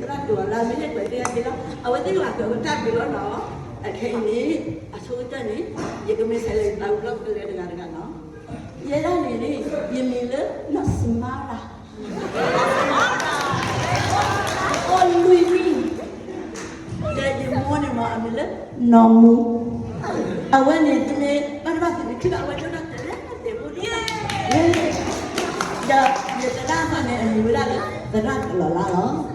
တၢ်ဒိးလၢမ့ၢ်ဟဲကွဲးသ့ၣ်ညါသ့လီၤ, အဝဲသ့ၣ်ကဘၣ်ကွဲးဝဲတၢ်ဒုးလီၤနီၤ. အခဲအံၤန့ၣ် အဆိကတၢၢ်န့ၣ် ယကမ့ၢ်ဆဲးလၢယသးဝံၤလီၢ်ကလဲၤတဂၤတဂၤနီၤ. ယဲဒၣ်န့ၣ်န့ၣ် ယမံၤလၢနီၢ်စမါရၤ အိၣ်လွံၢ်နံၣ်, ဒီးယမိၢ်န့ၣ်မ့ၢ်အမံၤလၢနီၢ်မူ. အဝဲန့ၣ်တမ့ၢ်ဘၣ်တဘၣ်သ့ၣ်တထံၣ်ဘၣ်, အဝဲဒိၣ်ဒၣ်တဲာ်လၢတဲာ်ဖိဒိၣ်, ဒီးယသရၣ်အမံၤန့ၣ် အမံၤဝဲဒၣ်လၢ သရၣ်ကလီၤလါလီၤ.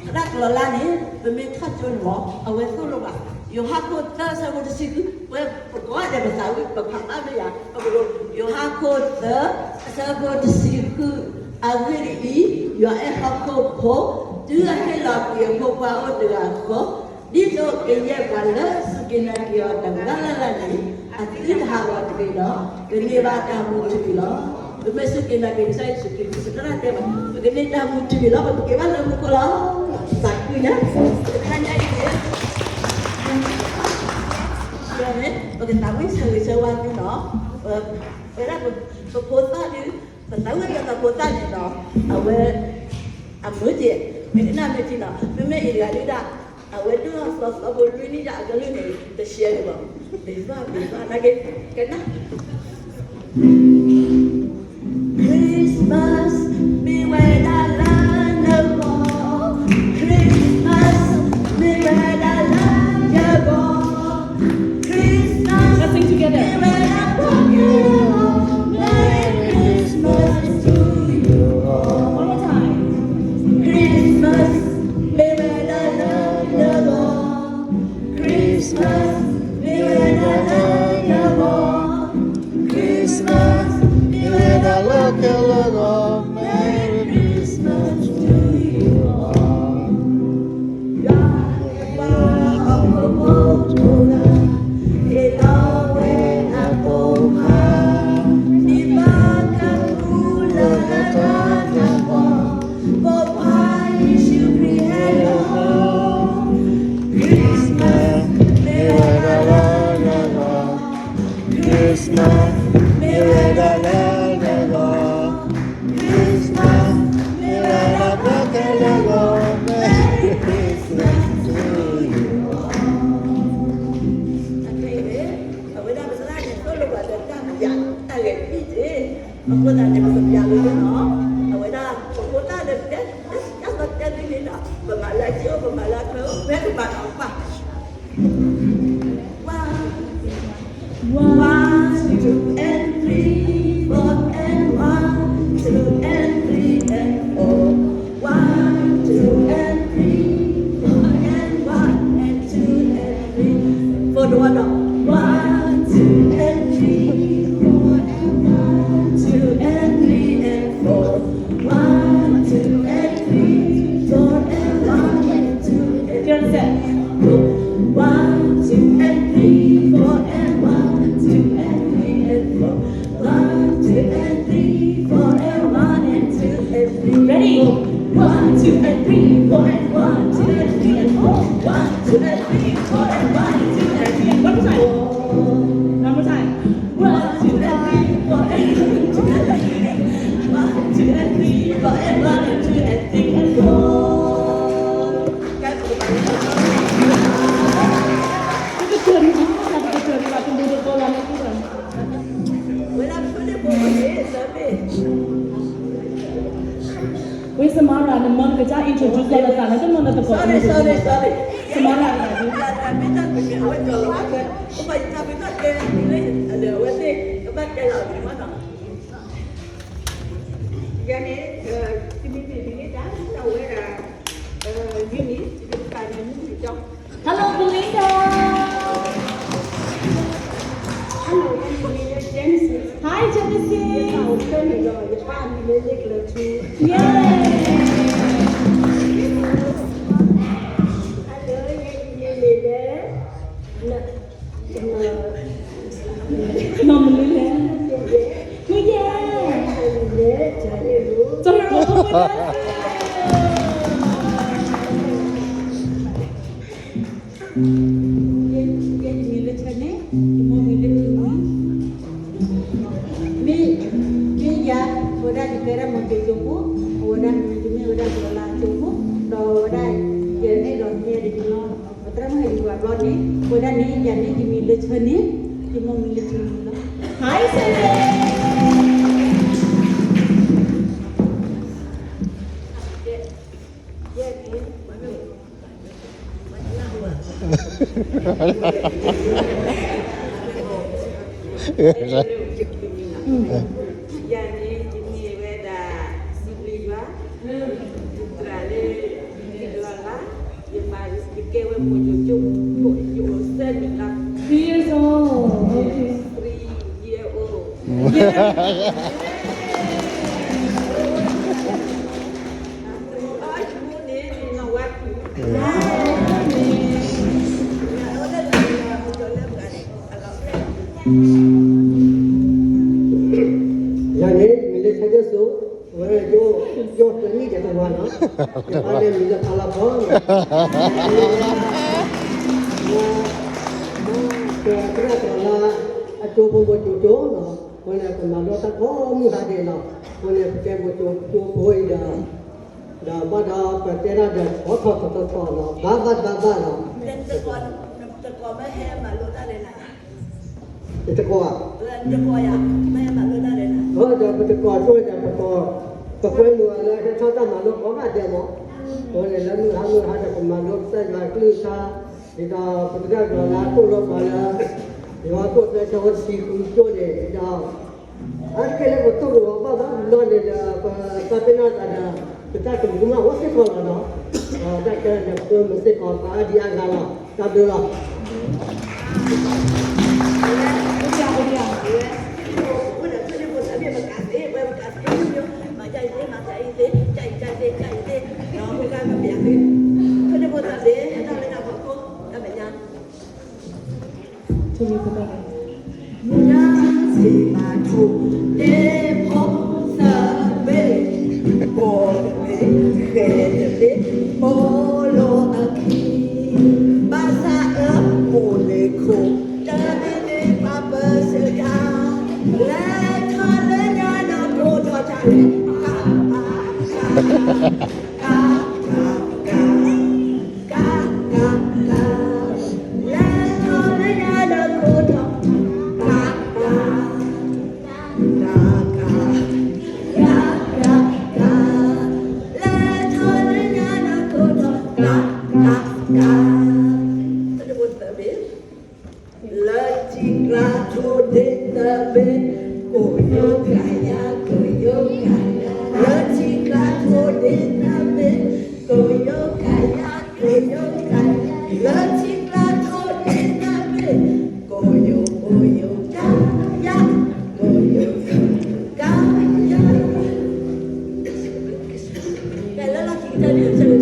သရၣ်ကလီၤလါန့ၣ် ပမ့ၢ်ထီၣ်ကၠိန့ၣ်မ့ၢ် အဝဲသိၣ်လိဘၣ်. ယိၤဟၣ်ခိၣ်သၢ အဆၢဖိတဆံဃု, ပဝဲပကိးဂၤဒဲးပသးဝံၣ် ပဖးဘၣ်မ့ၢ်ယၤ, ပကဒိး ယိၤဟၣ်ခိၣ်သၢ အဆၢဖိတဆံဃု, အဂ့ၢ်ဒ်အံၤ, ယွၤအဲၣ်ဟီၣ်ခိၣ်ဖိ, တုၤအဟ့ၣ်လီၤကွံာ်အဖိခွါအိၣ်တဂၤဃီ, ဒ်သိးကယဲၢ်ပှၤလၢစူၢ်က့ၤနာ်က့ၤအီၤတဂၤလၢ်လၢ်န့ၣ် အသုတဟးဂီၤတဂ့ၤဒီး ကန့ၢ်ဘၣ်တၢ်မူထူယိာ်လီၤ. ပမ့ၢ်စူၢ်က့ၤနာ်က့ၤကစၢ်ယ့ၣ်ၡူးခရံာ် ကစၢ်ယွၤတဲဘၣ် ပကန့ၢ်တၢ်မူထူယိာ်လီၤ, ပကက့ၤဘၣ်လၢမူခိၣ်လီၤ. သးခုညါ, တခါညါအံၤန့ၣ် ပကသးဝံၣ်ဆၢဂ့ၤဆၢဝါသုနီၤ, ဝဲဒၣ်ပဖိသၣ်ဒုး ပသးဝံၣ်က့ၤပဖိသၣ်န့ၣ်ဒီး အဝဲ အမုာ်က့ၤ မ့ၢ်တနၢ်မ့ၢ်ထံနီၤ, မ့မ့ၢ်အံၤတဂၤဒုးဒၣ် အဝဲဒိၣ်ထီၣ်သီသီဖိလွံၢ်နံၣ်ဒၣ်အကလုၢ်န့ၣ် တရှဲဒံးဘၣ်, ဘ့ၣ်ဘၣ်ဘ့ၣ်ဘၣ် နာ်က့ၤ ကနၣ် Christmas မ့ၢ်ဝဲဒၣ်လၢနဂီၢ်, Christmas မ့ၢ်ဝဲဒၣ်လၢယဂီၢ်, Christmas မ့ၢ်ဝဲဒၣ်ပှၤကလီၤ, Merry Christmas to you all. One more time. Christmas မ့ၢ်ဝဲဒၣ်လၢနဂီၢ်, Christmas မ့ၢ်ဝဲဒၣ်လၢနဂီၢ်, Christmas မ့ၢ်ဝဲဒၣ်လၢကလီၤ, Merry Christmas to you all. ယွၤမ့ၢ်ပှၤဟီၣ်ခိၣ်ဖိတဂၤ, ဟ့ၣ်လီၤဝဲအဖိခွါ, ဒ်ပကဃုလၢတၢ်နးပီ, ဖိခွါယ့ၣ်ၡူးခရံာ်ဟဲလီၤ, Christmas မ့ၢ်ဝဲဒၣ်လၢနဂီၢ်, Christmas မ့ၢ်ဝဲဒၣ်လၢနဂီၢ်, Christmas မ့ၢ်ဝဲဒၣ်ပှၤကလီၤ, Merry Christmas to you all. အဝဲဒၣ်ပသရၣ်န့ၣ် သိၣ်လိဘၣ်ဒီးတၢ်မယၤတၢ်ဂဲၤတဘ့ၣ်တ့ၢ်, အဃိသတးန့ၣ် ပကပျးဝဲလီၤ, အဝဲဒၣ် ပဖိသၣ်လၢတဲ တၢ်ကီတၢ်ခဲန့ၣ်ဒီး ပမၤလၢအစ့အိၣ် ပမၤလၢအချၢအိၣ် ဖဲကမၤနီၣ်ပၢ် One, two, and three, four, and one, two, and three, and four. One, two, and three, four, and one, and two, and three. Four, the one, the one, two, and three, four, and one, two, and three, and four. One, two, and three, four, and one, and two, and three. One, two, and three, four, and one, two, and three, and four. One, two, and three, four, and one, and two, and three. Ready? One, two, and three, four, and one, two, and three, and four. One, two, and three, four, and one, and two, and three, and one more time. One more time. One, two, and three, four, and one, two, and three. One, two, and three, four, and one, and two, and three, and four. ဝံ Samara နမ့ၢ်ကစၢ် introduce လီၤနသးလၢတနီၤလၢသကိး Samara တဂၤဒုး ယၤန့ၣ် တမံၤမ့ၢ်ဒ်န့ၣ် တၢ်ဝဲဒၣ် Eunice, ယကပာ်န့ၣ်မူလံကၠီ Hello, Belinda. Hello, ယမံၤလၢ Genesis. Hi, Genesis. ယပၢ်အိၣ်ဖျဲၣ်န့ၣ်ဒီး ယပၢ်အမံၤလၢ လ့ကလၢၤထူ Yay. ဟဲလၢ ယမံၤလၢ နီၢ်မနုၤလဲၣ်. မုၢ်ယဲၢ်. ကၠီၤဟ့ၣ်ရိၣ် မုၢ်ယဲၢ်. ယမံၤလၢ ယမံၤလၢ မ့ၢ်ယၤ အဝဲဒၣ်ယကဲဒၣ်မိၤစိကၠိဖိ, အဝဲဒၣ်ယမ့ၢ်ဝဲဒၣ်ကလီၤလါကၠိဖိ, ဒီးအဝဲဒၣ် ယၤန့ၣ် ယမ့ၢ်ဝဲဒၣ် စံးဘျုးယွၤ, ယတြၢ်လၢ ယတလီၤလး, ယမၤကကဲဝဲမိၢ်ယိၤကၠိ, ယအိၣ်သၢနံၣ်လီၤ. Three years old, okay. Three year old. Yeah. န့ၣ် ယၤန့ၣ် မ့ၢ်လၢဆၢကၠိ, ဝဲဒၣ်ကၠိ, ကၠိသၢနံၣ်ဒီးတဝၤနီၤ, ယပၢ်န့ၣ်မံၤလၢဖးလီၤဖီ, ပသရၣ်တဂၤလၢ အကၠိဖိမိၢ်ကၠိကၠိနီၤ, အဃိန့ၣ် ပမၤလိတၢ်ကိးမုၢ်ဟါဒဲးနီၤ, အဃိန့ၣ် ပတဲမိၢ်ကၠိကၠိဖိအံၤဒီး ဒီးဘၣ်ဒီးပတဲတၢ်ဒီး အိးထီၣ်သီသီသီနီၤ, ဘၣ်ဘၣ်ဘၣ်ဘၣ်နီၤ, တကိးမ့ၢ်ဟဲမၤလိတၢ်လဲၣ်နၤ, ယတကိးဧါ, တကိးယၤ, မ့ၢ်ဟဲမၤလိတၢ်လဲၣ်နၤ, ဒီးပတကိးကၠိဒီးပကိး, ပကွဲမုာ်အီၤလၢဟဲထီၣ်တၢ်မၤလိကိးဂၤဒဲးမး, အဃိန့ၣ် လၢမုၢ်ဟါမုၢ်ဟါဒီး ပမၤလိကစၢ်ယွၤအကလုၢ်ကထါ, ဒ်သိးပသရၣ်တဂၤလၢအသိၣ်လိပှၤလၢ ယွၤအသိၣ်သၢဆၢဖိတဆံဃုကၠိန့ၣ်ဒီး အါတက့ၢ်လၢပသိၣ်လိအီၤဘၣ်ဘၣ်နီၤန့ၣ်ဒီး ပသးပ့ၤနီၣ်သးဒီး ပတၢ်ကမူမးအိၣ်စ့ၢ်ကီးလီၤနီၤ, တၢ်ခဲလၢာ်န့ၣ် ပမ့ၢ်စ့ၢ်ကီးပှၤအါဒံအါဂၤလီၤ, တၢ်ဘျုးလီၤ. Love, ကဲလၢလီၢ်ခံကတၢၢ်န့ၣ်